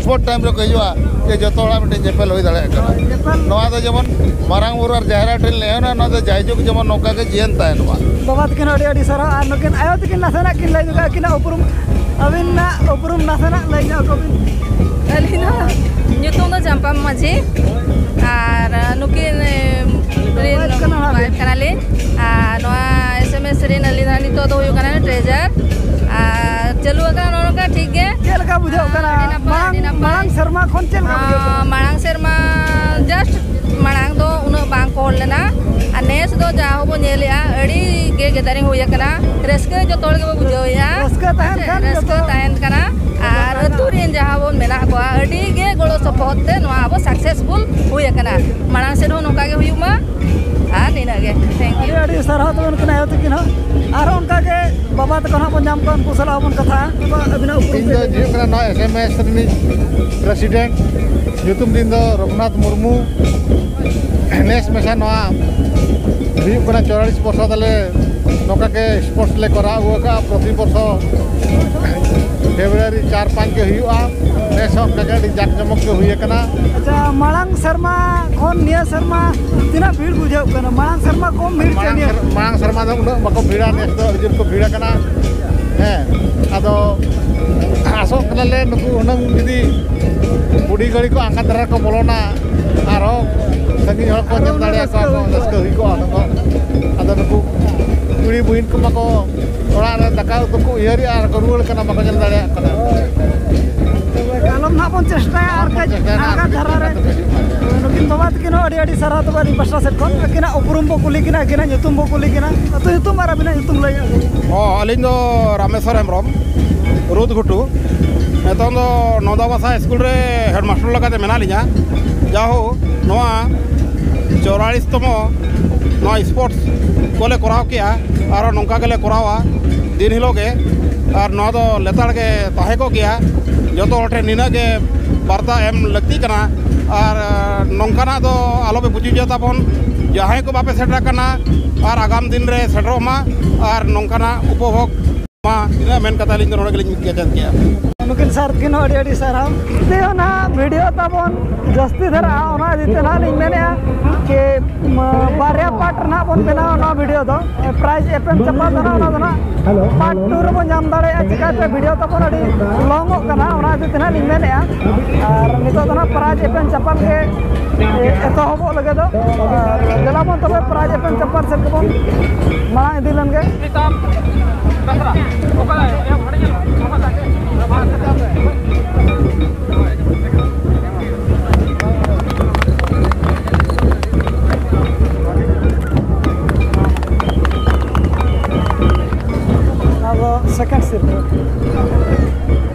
ᱥᱯᱳᱨᱴ ᱴᱟᱭᱤᱢ ᱨᱮᱠᱚ ᱦᱤᱡᱩᱜᱼᱟ, ᱡᱮ ᱡᱚᱛᱚ ᱦᱚᱲᱟᱜ ᱢᱤᱫᱴᱮᱱ ᱧᱮᱯᱮᱞ ᱦᱩᱭ ᱫᱟᱲᱮᱭᱟᱜ ᱠᱟᱱᱟ᱾ ᱧᱮᱯᱮᱞ᱾ ᱱᱚᱣᱟ ᱫᱚ ᱡᱮᱢᱚᱱ ᱢᱟᱨᱟᱝ ᱵᱩᱨᱩ ᱟᱨ ᱡᱟᱦᱮᱨ ᱟᱭᱳ ᱴᱷᱮᱱ ᱞᱟᱹᱭ ᱚᱱᱟ, ᱱᱚᱣᱟ ᱫᱚ ᱡᱟᱭᱡᱩᱜᱽ ᱡᱮᱢᱚᱱ ᱱᱚᱝᱠᱟ ᱜᱮ ᱡᱤᱭᱚᱱ ᱛᱟᱦᱮᱱ ᱢᱟ᱾ ᱵᱟᱵᱟ ᱛᱟᱹᱠᱤᱱ ᱦᱚᱸ ᱟᱹᱰᱤ ᱟᱹᱰᱤ ᱥᱟᱨᱦᱟᱣ᱾ ᱟᱨ ᱱᱩᱠᱤᱱ ᱟᱭᱳ ᱛᱟᱹᱠᱤᱱ ᱱᱟᱥᱮᱱᱟᱜ ᱠᱤᱱ ᱞᱟᱹᱭ ᱧᱚᱜᱟ, ᱟᱹᱠᱤᱱᱟᱜ ᱩᱯᱨᱩᱢ, ᱟᱹᱵᱤᱱᱟᱜ ᱩᱯᱨᱩᱢ ᱱᱟᱥᱮᱱᱟᱜ ᱞᱟᱹᱭ ᱧᱚᱜ ᱟᱠᱚ ᱵᱤᱱ᱾ ᱟᱹᱞᱤᱧ ᱫᱚ ᱧᱩᱛᱩᱢ ᱫᱚ ᱪᱟᱢᱯᱟ ᱢᱟᱹᱡᱷᱤ, ᱟᱨ ᱱᱩᱠᱤᱱ, ᱮ, ᱨᱤᱱ ᱣᱟᱭᱤᱯ ᱠᱟᱱᱟ ᱵᱤᱱ? ᱣᱟᱭᱤᱯ ᱠᱟᱱᱟᱞᱤᱧ᱾ ᱟᱨ ᱱᱚᱣᱟ ᱮᱥ ᱮᱢ ᱮᱥ ᱨᱤᱱ ᱟᱹᱞᱤᱧ ᱫᱚ ᱱᱤᱛᱚᱜ ᱫᱚ ᱦᱩᱭᱩᱜ ᱠᱟᱱᱟ ᱴᱨᱮᱡᱟᱨ, ᱟᱨ ᱪᱟᱹᱞᱩ ᱟᱠᱟᱱᱟ ᱱᱚᱜᱼᱚ ᱱᱚᱝᱠᱟ ᱴᱷᱤᱠ ᱜᱮ᱾ ᱪᱮᱫ ᱞᱮᱠᱟ ᱵᱩᱡᱷᱟᱹᱜ ᱠᱟᱱᱟ? ᱟᱹᱰᱤ ᱱᱟᱯᱟᱭ, ᱢᱟᱲᱟᱝ, ᱟᱹᱰᱤ ᱱᱟᱯᱟᱭ᱾ ᱢᱟᱲᱟᱝ ᱥᱮᱨᱢᱟ ᱠᱷᱚᱱ ᱪᱮᱫ ᱞᱮᱠᱟ ᱵᱩᱡᱷᱟᱹᱜ ᱠᱟᱱᱟ? ᱟᱸ, ᱢᱟᱲᱟᱝ ᱥᱮᱨᱢᱟ just ᱢᱟᱲᱟᱝ ᱫᱚ ᱵᱟᱝ ᱠᱚ ᱦᱚᱲ ᱞᱮᱱᱟ᱾ ᱟᱨ ᱱᱮᱥ ᱫᱚ ᱡᱟᱦᱟᱸ ᱵᱚᱱ ᱧᱮᱞᱮᱜᱼᱟ, ᱟᱹᱰᱤ ᱜᱮ ᱜᱮᱫᱟᱨᱤᱝ ᱦᱩᱭ ᱟᱠᱟᱱᱟ᱾ ᱨᱟᱹᱥᱠᱟᱹ ᱡᱚᱛᱚ ᱦᱚᱲ ᱜᱮᱵᱚ ᱵᱩᱡᱷᱟᱹᱣᱮᱜᱼᱟ᱾ ᱨᱟᱹᱥᱠᱟᱹ ᱛᱟᱦᱮᱱ ᱠᱷᱟᱱ ᱨᱟᱹᱥᱠᱟᱹ ᱡᱚᱛᱚ ᱛᱟᱦᱮᱱ ᱠᱟᱱᱟ᱾ ᱟᱨ ᱟᱹᱛᱩ ᱨᱮᱱ ᱡᱟᱦᱟᱸ ᱵᱚᱱ ᱢᱮᱱᱟᱜ ᱠᱚᱣᱟ, ᱟᱹᱰᱤ ᱜᱮ ᱜᱚᱲᱚ ᱥᱚᱯᱚᱦᱚᱫ ᱛᱮ ᱱᱚᱣᱟ ᱟᱵᱚ ᱥᱟᱠᱥᱮᱥᱯᱷᱩᱞ ᱦᱩᱭ ᱟᱠᱟᱱᱟ᱾ ᱢᱟᱲᱟᱝ ᱥᱮᱫ ᱦᱚᱸ ᱱᱚᱝᱠᱟ ᱜᱮ ᱦᱩᱭᱩᱜ ᱢᱟ᱾ ᱟᱨ ᱱᱤᱱᱟᱹᱜ ᱜᱮ᱾ Thank you. ᱟᱹᱰᱤ ᱟᱹᱰᱤ ᱥᱟᱨᱦᱟᱣ ᱛᱟᱵᱚᱱ ᱠᱟᱱᱟ ᱟᱭᱳ ᱛᱟᱹᱠᱤᱱ ᱦᱚᱸ᱾ ᱟᱨᱦᱚᱸ ᱚᱱᱠᱟ ᱜᱮ ᱵᱟᱵᱟ ᱛᱟᱠᱚ ᱦᱟᱸᱜ ᱵᱚᱱ ᱧᱟᱢ ᱠᱚᱣᱟ, ᱩᱱᱠᱩ ᱥᱟᱞᱟᱜ ᱦᱚᱸᱵᱚᱱ ᱠᱟᱛᱷᱟᱜᱼᱟ᱾ ᱵᱟᱵᱟ, ᱟᱹᱵᱤᱱᱟᱜ ᱩᱯᱨᱩᱢ ᱤᱧ ᱫᱚ ᱪᱮᱫ? ᱦᱩᱭᱩᱜ ᱠᱟᱱᱟ ᱱᱚᱣᱟ ᱮᱥ ᱮᱢ ᱮᱥ ᱨᱤᱱᱤᱡ ᱯᱨᱮᱥᱤᱰᱮᱱᱴ, ᱧᱩᱛᱩᱢ ᱛᱤᱧ ᱫᱚ ᱨᱚᱜᱷᱩᱱᱟᱛᱷ ᱢᱩᱨᱢᱩ᱾ ᱱᱮᱥ ᱢᱮᱥᱟ ᱱᱚᱣᱟ ᱦᱩᱭᱩᱜ ᱠᱟᱱᱟ ᱪᱩᱣᱟᱞᱤᱥ ᱵᱚᱨᱥᱚ ᱛᱟᱞᱮ, ᱱᱚᱝᱠᱟ ᱜᱮ ᱥᱯᱳᱨᱴᱥ ᱞᱮ ᱠᱚᱨᱟᱣ ᱟᱹᱜᱩ ᱟᱠᱟᱫᱼᱟ ᱯᱨᱚᱛᱤ ᱵᱚᱨᱥᱚ᱾ ᱯᱷᱮᱵᱽᱨᱩᱣᱟᱨᱤ ᱪᱟᱨ ᱯᱟᱸᱪ ᱜᱮ ᱦᱩᱭᱩᱜᱼᱟ᱾ ᱱᱮᱥ ᱦᱚᱸ ᱚᱱᱠᱟ ᱜᱮ ᱟᱹᱰᱤ ᱡᱟᱠ ᱡᱚᱢᱚᱠ ᱜᱮ ᱦᱩᱭ ᱟᱠᱟᱱᱟ᱾ ᱟᱪᱪᱷᱟ, ᱢᱟᱲᱟᱝ ᱥᱮᱨᱢᱟ ᱠᱷᱚᱱ ᱱᱤᱭᱟᱹ ᱥᱮᱨᱢᱟ ᱛᱤᱱᱟᱹᱜ ᱵᱷᱤᱲ ᱵᱩᱡᱷᱟᱹᱜ ᱠᱟᱱᱟ? ᱢᱟᱲᱟᱝ ᱥᱮᱨᱢᱟ ᱠᱚᱢ ᱵᱷᱤᱲ ᱪᱮ ᱢᱟᱲᱟᱝ ᱱᱤᱭᱟᱹ? ᱥᱮᱨ-, ᱢᱟᱲᱟᱝ ᱥᱮᱨᱢᱟ ᱫᱚ ᱩᱱᱟᱹᱜ ᱵᱟᱠᱚ ᱵᱷᱤᱲᱟ, ᱱᱮᱥ ᱫᱚ ᱟᱹᱰᱤ ᱡᱳᱨ ᱠᱚ ᱵᱷᱤᱲ ᱟᱠᱟᱱᱟ᱾ ᱦᱮᱸ, ᱟᱫᱚ ᱟᱥᱚᱜ ᱠᱟᱱᱟᱞᱮ ᱱᱩᱠᱩ ᱦᱩᱱᱟᱹᱝ ᱡᱩᱫᱤ ᱵᱩᱰᱷᱤ ᱜᱟᱹᱲᱤ ᱠᱚ ᱟᱸᱜᱟ ᱫᱷᱟᱨᱟ ᱠᱚ ᱵᱚᱞᱚᱱᱟ, ᱟᱨᱦᱚᱸ ᱥᱟᱺᱜᱤᱧ ᱦᱚᱲ ᱠᱚ ᱧᱮᱞ ᱫᱟᱲᱮᱭᱟᱠᱚᱣᱟ ᱠᱚ, ᱨᱟᱹᱥᱠᱟᱹ ᱦᱩᱭ ᱠᱚᱜᱼᱟ ᱛᱟᱠᱚ᱾ ᱟᱫᱚ ᱱᱩᱠᱩ ᱠᱩᱲᱤ ᱵᱩᱦᱤᱱ ᱠᱚᱢᱟ ᱠᱚ ᱚᱲᱟᱜ ᱨᱮ ᱫᱟᱠᱟ ᱩᱛᱩ ᱠᱚ ᱩᱭᱦᱟᱹᱨᱮᱜᱼᱟ ᱟᱨ ᱠᱚ ᱨᱩᱣᱟᱹᱲ ᱠᱟᱱᱟ, ᱵᱟᱠᱚ ᱧᱮᱞ ᱫᱟᱲᱮᱭᱟᱜ ᱠᱟᱱᱟ᱾ ᱦᱳᱭ᱾ ᱛᱚᱵᱮ ᱠᱟᱞᱚᱢ ᱱᱟᱦᱟᱜ ᱵᱚᱱ ᱪᱮᱥᱴᱟᱭᱟ ᱟᱨ ᱠᱟᱹᱡ ᱪᱮᱥᱴᱟᱭᱟ ᱟᱨ ᱟᱬᱜᱟᱛ ᱠᱟᱹᱡ ᱫᱷᱟᱨᱟ ᱨᱮ᱾ ᱪᱮᱥᱴᱟᱭᱟ᱾ ᱱᱩᱠᱤᱱ ᱵᱟᱵᱟ ᱛᱟᱹᱠᱤᱱ ᱦᱚᱸ ᱟᱹᱰᱤ ᱟᱹᱰᱤ ᱥᱟᱨᱦᱟᱣ ᱛᱚᱵᱮ ᱟᱹᱞᱤᱧ ᱯᱟᱥᱴᱟ ᱥᱮᱫ ᱠᱷᱚᱱ᱾ ᱟᱹᱠᱤᱱᱟᱜ ᱩᱯᱨᱩᱢ ᱵᱚ ᱠᱩᱞᱤ ᱠᱤᱱᱟ, ᱟᱹᱠᱤᱱᱟᱜ ᱧᱩᱛᱩᱢ ᱵᱚ ᱠᱩᱞᱤ ᱠᱤᱱᱟ᱾ ᱟᱹᱛᱩ ᱧᱩᱛᱩᱢ ᱟᱨ ᱟᱹᱵᱤᱱᱟᱜ ᱧᱩᱛᱩᱢ ᱞᱟᱹᱭ ᱧᱚᱜ ᱵᱤᱱ᱾ ᱦᱚᱸ, ᱟᱹᱞᱤᱧ ᱫᱚ ᱨᱟᱢᱮᱥᱣᱚᱨ ᱦᱮᱢᱵᱨᱚᱢ, ᱨᱩᱫᱽ ᱜᱷᱩᱴᱩ᱾ ᱱᱤᱛᱚᱝ ᱫᱚ ᱱᱚᱫᱟ ᱵᱷᱟᱥᱟ ᱥᱠᱩᱞ ᱨᱮ ᱦᱮᱰᱢᱟᱥᱴᱟᱨ ᱞᱮᱠᱟᱛᱮ ᱢᱮᱱᱟᱜ ᱞᱤᱧᱟ᱾ ᱡᱟᱦᱳ, ᱱᱚᱣᱟ ᱪᱩᱣᱟᱞᱤᱥ ᱛᱚᱢᱚ ᱱᱚᱣᱟ ᱥᱯᱳᱨᱴᱥ ᱠᱚᱞᱮ ᱠᱚᱨᱟᱣ ᱠᱮᱜᱼᱟ, ᱟᱨᱚ ᱱᱚᱝᱠᱟ ᱜᱮᱞᱮ ᱠᱚᱨᱟᱣᱟ ᱫᱤᱱ ᱦᱤᱞᱳᱜ ᱜᱮ᱾ ᱟᱨ ᱱᱚᱣᱟ ᱫᱚ ᱞᱮᱛᱟᱲ ᱜᱮ ᱛᱟᱦᱮᱸ ᱠᱚᱜ ᱜᱮᱭᱟ᱾ ᱡᱚᱛᱚ ᱦᱚᱲ ᱴᱷᱮᱱ ᱱᱤᱱᱟᱹᱜ ᱜᱮ ᱵᱟᱨᱛᱟ ᱮᱢ ᱞᱟᱹᱠᱛᱤ ᱠᱟᱱᱟ᱾ ᱟᱨ, ᱟᱨ ᱱᱚᱝᱠᱟᱱᱟᱜ ᱫᱚ ᱟᱞᱚᱯᱮ ᱵᱩᱡᱩᱡᱟ ᱛᱟᱵᱚᱱ, ᱡᱟᱦᱟᱸᱭ ᱠᱚ ᱵᱟᱯᱮ ᱥᱮᱴᱮᱨ ᱟᱠᱟᱱᱟ, ᱟᱨ ᱟᱜᱟᱢ ᱫᱤᱱ ᱨᱮ ᱥᱮᱴᱮᱨᱚᱜ ᱢᱟ᱾ ᱟᱨ ᱱᱚᱝᱠᱟᱱᱟᱜ ᱩᱯᱚᱵᱷᱳᱜᱽ ᱢᱟ, ᱤᱱᱟᱹ ᱢᱮᱱ ᱠᱟᱛᱮ ᱟᱹᱞᱤᱧ ᱫᱚ ᱱᱚᱰᱮ ᱜᱮᱞᱤᱧ ᱠᱮᱪᱮᱫ ᱠᱮᱜᱼᱟ᱾ ᱱᱩᱠᱤᱱ ᱥᱟᱨ ᱛᱟᱹᱠᱤᱱ ᱦᱚᱸ ᱟᱹᱰᱤ ᱟᱹᱰᱤ ᱥᱟᱨᱦᱟᱣ᱾ ᱡᱩᱫᱤ ᱚᱱᱟ ᱵᱷᱤᱰᱤᱭᱳ ᱛᱟᱵᱚᱱ ᱡᱟᱹᱥᱛᱤ ᱫᱷᱟᱨᱟᱜᱼᱟ, ᱚᱱᱟ ᱤᱫᱤ ᱛᱮ ᱱᱟᱦᱟᱜ ᱞᱤᱧ ᱢᱮᱱᱮᱫᱼᱟ ᱠᱤ, ᱢ, ᱵᱟᱨᱭᱟ ᱯᱟᱨᱴ ᱨᱮᱱᱟᱜ ᱵᱚᱱ ᱵᱮᱱᱟᱣᱟ ᱱᱚᱣᱟ ᱵᱷᱤᱰᱤᱭᱳ ᱫᱚ᱾ ᱯᱨᱟᱭᱤᱡᱽ ᱮᱯᱮᱢ ᱪᱟᱯᱟᱞ ᱫᱚ ᱱᱟᱦᱟᱜ ᱚᱱᱟ ᱫᱚ ᱱᱟᱦᱟᱜ ᱯᱟᱨᱴ ᱴᱩ ᱨᱮᱵᱚᱱ ᱧᱟᱢ ᱫᱟᱲᱮᱭᱟᱜᱼᱟ᱾ ᱪᱤᱠᱟᱹᱛᱮ ᱵᱷᱤᱰᱤᱭᱳ ᱛᱟᱵᱚᱱ ᱟᱹᱰᱤ ᱞᱚᱝᱚᱜ ᱠᱟᱱᱟ, ᱚᱱᱟ ᱤᱫᱤ ᱛᱮ ᱱᱟᱦᱟᱜ ᱞᱤᱧ ᱢᱮᱱᱮᱫᱼᱟ᱾ ᱟᱨ ᱱᱤᱛᱚᱜ ᱫᱚ ᱱᱟᱦᱟᱜ ᱯᱨᱟᱭᱤᱡᱽ ᱮᱯᱮᱢ ᱪᱟᱯᱟᱞ ᱜᱮ ᱮᱛᱚᱦᱚᱵᱚᱜ ᱞᱟᱹᱜᱤᱫ ᱫᱚ᱾ ᱟᱨ ᱫᱮᱞᱟ ᱵᱚᱱ ᱛᱚᱵᱮ ᱯᱨᱟᱭᱤᱡᱽ ᱮᱯᱮᱢ ᱪᱟᱯᱟᱞ ᱥᱮᱫ ᱜᱮᱵᱚᱱ ᱢᱟᱲᱟᱝ ᱤᱫᱤ ᱞᱮᱱ ᱜᱮ᱾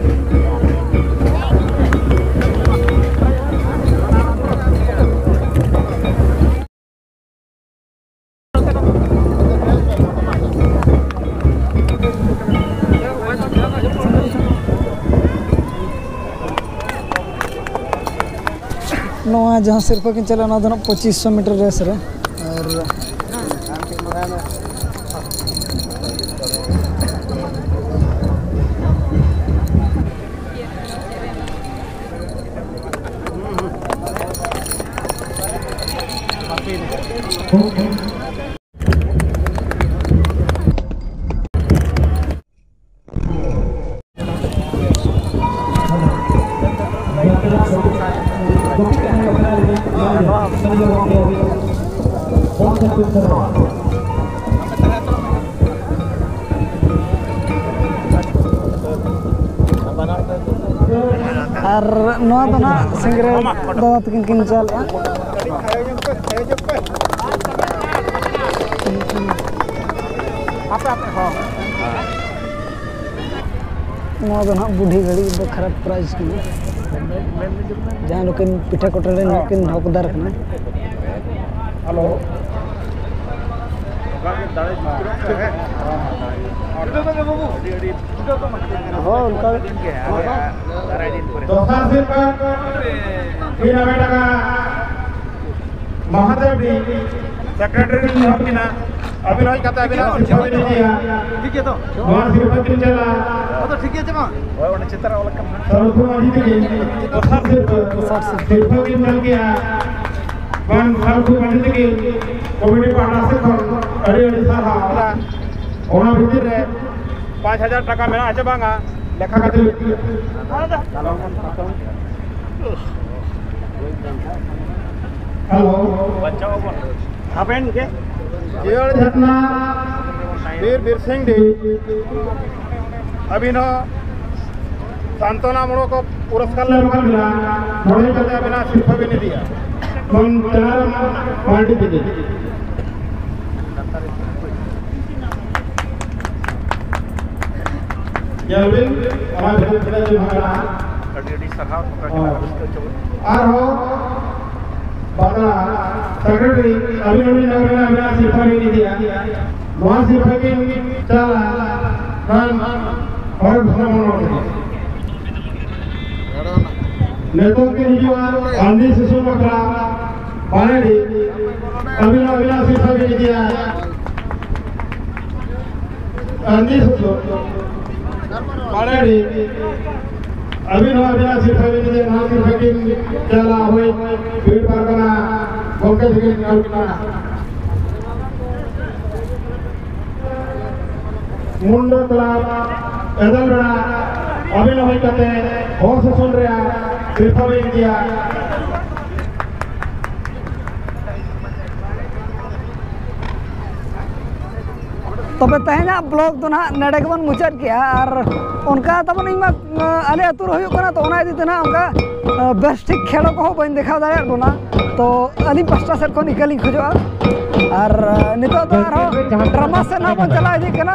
ᱱᱚᱣᱟ ᱡᱟᱦᱟᱸ ᱥᱤᱨᱯᱟᱹ ᱠᱤᱱ ᱪᱟᱞᱟᱜᱼᱟ, ᱱᱚᱣᱟ ᱫᱚ ᱱᱟᱜ ᱯᱚᱸᱪᱤᱥ ᱥᱚ ᱢᱤᱴᱟᱨ ᱨᱮᱥ ᱨᱮ᱾ ᱟᱨ ᱟᱨ ᱱᱚᱣᱟ ᱫᱚ ᱱᱟᱜ ᱥᱤᱝᱨᱟᱹᱭ ᱫᱟᱫᱟ ᱛᱟᱹᱠᱤᱱ ᱠᱤᱱ ᱪᱟᱞᱟᱜᱼᱟ᱾ ᱱᱚᱣᱟ ᱫᱚ ᱱᱟᱜ ᱵᱩᱰᱷᱤ ᱜᱟᱹᱲᱤ ᱫᱚ ᱠᱷᱟᱨᱟᱯ ᱯᱨᱟᱭᱤᱡᱽ ᱠᱟᱱᱟ᱾ ᱡᱟᱦᱟᱸ ᱱᱩᱠᱤᱱ ᱯᱤᱴᱷᱟᱹ ᱠᱚᱴᱚᱨ ᱨᱮᱱ ᱱᱩᱠᱤᱱ ᱦᱚᱠᱫᱟᱨ ᱠᱟᱱᱟ᱾ ᱦᱮᱞᱳ᱾ ᱦᱳᱭ, ᱚᱱᱠᱟ ᱜᱮ᱾ ᱫᱚᱥᱟᱨ ᱥᱤᱨᱯᱟᱹ ᱵᱤᱱ ᱦᱟᱢᱮᱴ ᱟᱠᱟᱫ ᱢᱚᱦᱟᱫᱮᱵ ᱨᱤᱱ ᱥᱮᱠᱨᱮᱴᱟᱨᱤ ᱞᱤᱧ ᱮᱦᱚᱵ ᱠᱤᱱᱟ᱾ ᱟᱹᱵᱤᱱ ᱦᱮᱡ ᱠᱟᱛᱮ ᱟᱹᱵᱤᱱᱟᱜ ᱥᱤᱨᱯᱟᱹ ᱵᱤᱱ ᱤᱫᱤᱭᱟ᱾ ᱴᱷᱤᱠ ᱜᱮᱭᱟ ᱛᱚ? ᱱᱚᱣᱟ ᱥᱤᱨᱯᱟᱹ ᱠᱤᱱ ᱪᱟᱞᱟ ᱟᱫᱚ ᱴᱷᱤᱠ ᱜᱮᱭᱟ ᱪᱮ ᱵᱟᱝ? ᱥᱟᱹᱨᱩᱠᱷᱩ ᱢᱟᱹᱡᱷᱤ ᱛᱟᱹᱠᱤᱱ ᱫᱚᱥᱟᱨ ᱥᱤᱨᱯᱟᱹ, ᱫᱚᱥᱟᱨ ᱥᱤᱨᱯᱟᱹ᱾ ᱥᱤᱨᱯᱟᱹ ᱠᱤᱱ ᱪᱟᱞ ᱠᱮᱜᱼᱟ᱾ ᱢᱟᱱ ᱥᱟᱹᱨᱩᱠᱷᱩ ᱢᱟᱹᱡᱷᱤ ᱛᱟᱹᱠᱤᱱ ᱠᱚᱢᱤᱴᱤ ᱯᱟᱦᱴᱟ ᱥᱮᱫ ᱠᱷᱚᱱ ᱟᱹᱰᱤ ᱟᱹᱰᱤ ᱥᱟᱨᱦᱟᱣ᱾ ᱚᱱᱟ ᱵᱷᱤᱛᱤᱨ ᱨᱮ ᱯᱟᱸᱪ ᱦᱟᱡᱟᱨ ᱴᱟᱠᱟ ᱢᱮᱱᱟᱜᱼᱟ ᱪᱮ ᱵᱟᱝᱟ? ᱞᱮᱠᱷᱟ ᱠᱟᱛᱮ ᱦᱮᱞᱳ᱾ ᱟᱵᱮᱱ ᱜᱮ? ᱡᱤᱭᱟᱹᱲ ᱡᱷᱟᱨᱱᱟ ᱵᱤᱨ ᱵᱤᱨ ᱥᱤᱝ ᱰᱤ, ᱟᱹᱵᱤᱱ ᱦᱚᱸ ᱥᱟᱱᱛᱚᱱᱟ ᱢᱩᱞᱚᱠ ᱯᱩᱨᱚᱥᱠᱟᱨ ᱞᱮ ᱮᱢᱟ ᱵᱤᱱᱟ, ᱱᱚᱰᱮ ᱠᱟᱛᱮ ᱟᱹᱵᱤᱱᱟᱜ ᱥᱤᱨᱯᱟᱹ ᱵᱤᱱ ᱤᱫᱤᱭᱟ᱾ ᱢᱚᱱ ᱪᱟᱸᱫᱟᱨᱟᱢ ᱢᱟᱨᱰᱤ ᱛᱮᱜᱮ᱾ ᱧᱮᱞ ᱵᱤᱱ, ᱚᱱᱟ ᱵᱷᱤᱛᱤᱨ ᱛᱤᱱᱟᱹᱜ ᱡᱚᱱ ᱢᱮᱱᱟᱜᱼᱟ᱾ ᱟᱹᱰᱤ ᱟᱹᱰᱤ ᱥᱟᱨᱦᱟᱣ, ᱱᱚᱝᱠᱟ ᱜᱮ ᱦᱚᱸ᱾ ᱨᱟᱹᱥᱠᱟᱹ ᱦᱚᱪᱚ ᱵᱚᱱ᱾ ᱟᱨᱦᱚᱸ ᱵᱟᱯᱞᱟ ᱥᱮᱠᱨᱮᱴᱟᱨᱤ, ᱟᱹᱵᱤᱱ ᱦᱚᱸᱵᱤᱱ ᱱᱚᱰᱮ ᱟᱹᱵᱤᱱᱟᱜ ᱥᱤᱨᱯᱟᱹ ᱵᱤᱱ ᱤᱫᱤᱭᱟ᱾ ᱱᱚᱣᱟ ᱥᱤᱨᱯᱟᱹ ᱠᱤᱱ ᱪᱟᱞᱟ ᱠᱷᱟᱱ ᱦᱚᱲ ᱵᱷᱟᱜᱽ ᱵᱚᱱ ᱨᱚᱲ ᱠᱮᱫᱟ᱾ ᱱᱤᱛᱚᱜ ᱠᱤᱱ ᱦᱤᱡᱩᱜᱼᱟ ᱟᱹᱱᱫᱤ ᱥᱩᱥᱩᱱ ᱵᱟᱠᱷᱨᱟ ᱯᱟᱱᱮᱲᱤ᱾ ᱟᱹᱵᱤᱱ ᱦᱚᱸ ᱟᱹᱵᱤᱱᱟᱜ ᱥᱤᱨᱯᱷᱟᱹ ᱵᱤᱱ ᱤᱫᱤᱭᱟ᱾ ᱟᱹᱱᱫᱤ ᱥᱩᱥᱩᱱ ᱯᱟᱱᱮᱲᱤ, ᱟᱹᱵᱤᱱ ᱦᱚᱸ ᱟᱹᱵᱤᱱᱟᱜ ᱥᱤᱨᱯᱷᱟᱹ ᱵᱤᱱ ᱤᱫᱤᱭᱟ᱾ ᱱᱚᱣᱟ ᱥᱤᱨᱯᱷᱟᱹ ᱠᱤᱱ ᱪᱟᱞᱟ ᱦᱩᱭ ᱵᱤᱨ ᱯᱟᱨᱜᱟᱱᱟ ᱜᱚᱢᱠᱮ ᱛᱟᱹᱠᱤᱱ ᱠᱟᱹᱢᱤ ᱠᱟᱱᱟ᱾ ᱢᱩᱱᱰᱟᱹ ᱠᱞᱟᱵᱽ ᱮᱫᱮᱞ ᱵᱮᱲᱟ ᱟᱹᱵᱤᱱ ᱦᱩᱭ ᱠᱟᱛᱮ ᱦᱚᱲ ᱥᱟᱥᱚᱱ ᱨᱮᱭᱟᱜ ᱥᱤᱨᱯᱷᱟᱹ ᱵᱤᱱ ᱤᱫᱤᱭᱟ᱾ ᱛᱚᱵᱮ ᱛᱮᱦᱮᱧᱟᱜ ᱵᱞᱚᱜ ᱫᱚ ᱱᱟᱦᱟᱜ ᱱᱚᱰᱮ ᱜᱮᱵᱚᱱ ᱢᱩᱪᱟᱹᱫ ᱠᱮᱜᱼᱟ᱾ ᱟᱨ ᱚᱱᱠᱟ ᱛᱟᱵᱚᱱ ᱤᱧ ᱢᱟ ᱟᱞᱮ ᱟᱹᱛᱩ ᱨᱮ ᱦᱩᱭᱩᱜ ᱠᱟᱱᱟ, ᱛᱚ ᱚᱱᱟ ᱤᱫᱤ ᱛᱮ ᱱᱟᱦᱟᱜ ᱚᱱᱠᱟ ᱵᱮᱥ ᱴᱷᱤᱠ ᱠᱷᱮᱞᱳ ᱠᱚᱦᱚᱸ ᱵᱟᱹᱧ ᱫᱮᱠᱷᱟᱣ ᱫᱟᱲᱮᱭᱟᱜ ᱵᱚᱱᱟ᱾ ᱛᱚ ᱟᱹᱞᱤᱧ ᱯᱟᱥᱴᱟ ᱥᱮᱫ ᱠᱷᱚᱱ ᱤᱠᱟᱹ ᱞᱤᱧ ᱠᱷᱚᱡᱚᱜᱼᱟ᱾ ᱟᱨ ᱱᱤᱛᱚᱜ ᱫᱚ ᱟᱨᱦᱚᱸ ᱰᱨᱟᱢᱟ ᱥᱮᱫ ᱱᱟᱦᱟᱜ ᱵᱚᱱ ᱪᱟᱞᱟᱣ ᱤᱫᱤᱜ ᱠᱟᱱᱟ᱾